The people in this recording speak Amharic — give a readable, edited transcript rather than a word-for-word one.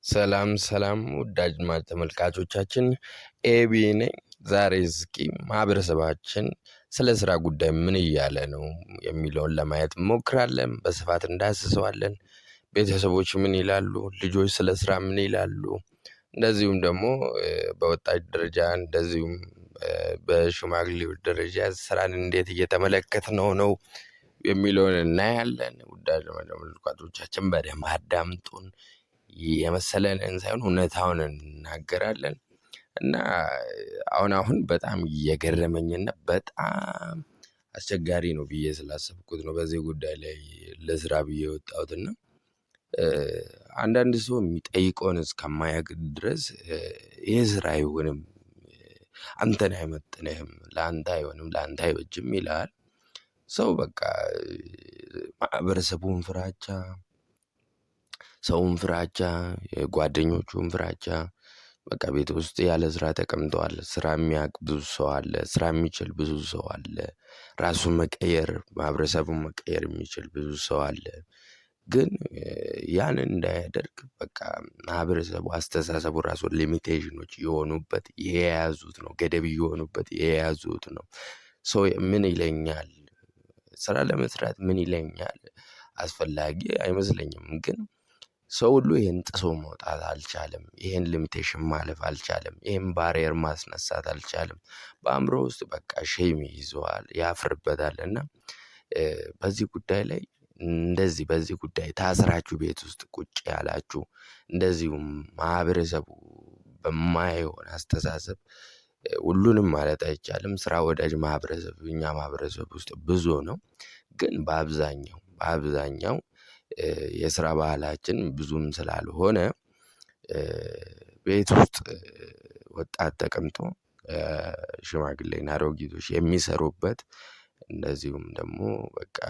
ሰላም ሰላም ውድ አድማጭ ተመልካቾቻችን፣ ኤቢ ነኝ። ዛሬ እስኪ ማህበረሰባችን ስለ ስራ ጉዳይ ምን እያለ ነው የሚለውን ለማየት እንሞክራለን። በስፋት እንዳስሰዋለን። ቤተሰቦች ምን ይላሉ? ልጆች ስለ ስራ ምን ይላሉ? እንደዚሁም ደግሞ በወጣት ደረጃ፣ እንደዚሁም በሽማግሌዎች ደረጃ ስራን እንዴት እየተመለከትነው ነው የሚለውን እናያለን። ውድ አድማጭ ተመልካቾቻችን፣ በደንብ አዳምጡን። የመሰለንን ሳይሆን እውነታውን እንናገራለን። እና አሁን አሁን በጣም እየገረመኝና በጣም አስቸጋሪ ነው ብዬ ስላሰብኩት ነው በዚህ ጉዳይ ላይ ለስራ ብዬ የወጣሁት። እና አንዳንድ ሰው የሚጠይቀውን እስከማያውቅ ድረስ ይሄ ስራ አይሆንም፣ አንተን አይመጥንህም፣ ለአንተ አይሆንም፣ ለአንተ አይበጅም ይልሃል። ሰው በቃ ማህበረሰቡን ፍራቻ፣ ሰውን ፍራቻ፣ የጓደኞቹን ፍራቻ፣ በቃ ቤት ውስጥ ያለ ስራ ተቀምጠዋል። ስራ የሚያውቅ ብዙ ሰው አለ። ስራ የሚችል ብዙ ሰው አለ። ራሱን መቀየር፣ ማህበረሰቡን መቀየር የሚችል ብዙ ሰው አለ። ግን ያን እንዳያደርግ በቃ ማህበረሰቡ አስተሳሰቡ ራሱ limitation ኦች የሆኑበት የያዙት ነው። ገደብ እየሆኑበት የያዙት ነው። ሰው ምን ይለኛል? ስራ ለመስራት ምን ይለኛል? አስፈላጊ አይመስለኝም። ግን ሰው ሁሉ ይሄን ጥሶ መውጣት አልቻለም። ይሄን limitation ማለፍ አልቻለም። ይሄን barrier ማስነሳት አልቻለም። በአእምሮ ውስጥ በቃ shame ይይዘዋል፣ ያፍርበታል። እና በዚህ ጉዳይ ላይ እንደዚህ በዚህ ጉዳይ ታስራችሁ ቤት ውስጥ ቁጭ ያላችሁ፣ እንደዚሁም ማህበረሰቡ በማይሆን አስተሳሰብ፣ ሁሉንም ማለት አይቻልም፣ ስራ ወዳጅ ማህበረሰብ እኛ ማህበረሰብ ውስጥ ብዙ ነው። ግን በአብዛኛው የስራ ባህላችን ብዙም ስላልሆነ ቤት ውስጥ ወጣት ተቀምጦ ሽማግሌና አሮጊቶች የሚሰሩበት፣ እንደዚሁም ደግሞ በቃ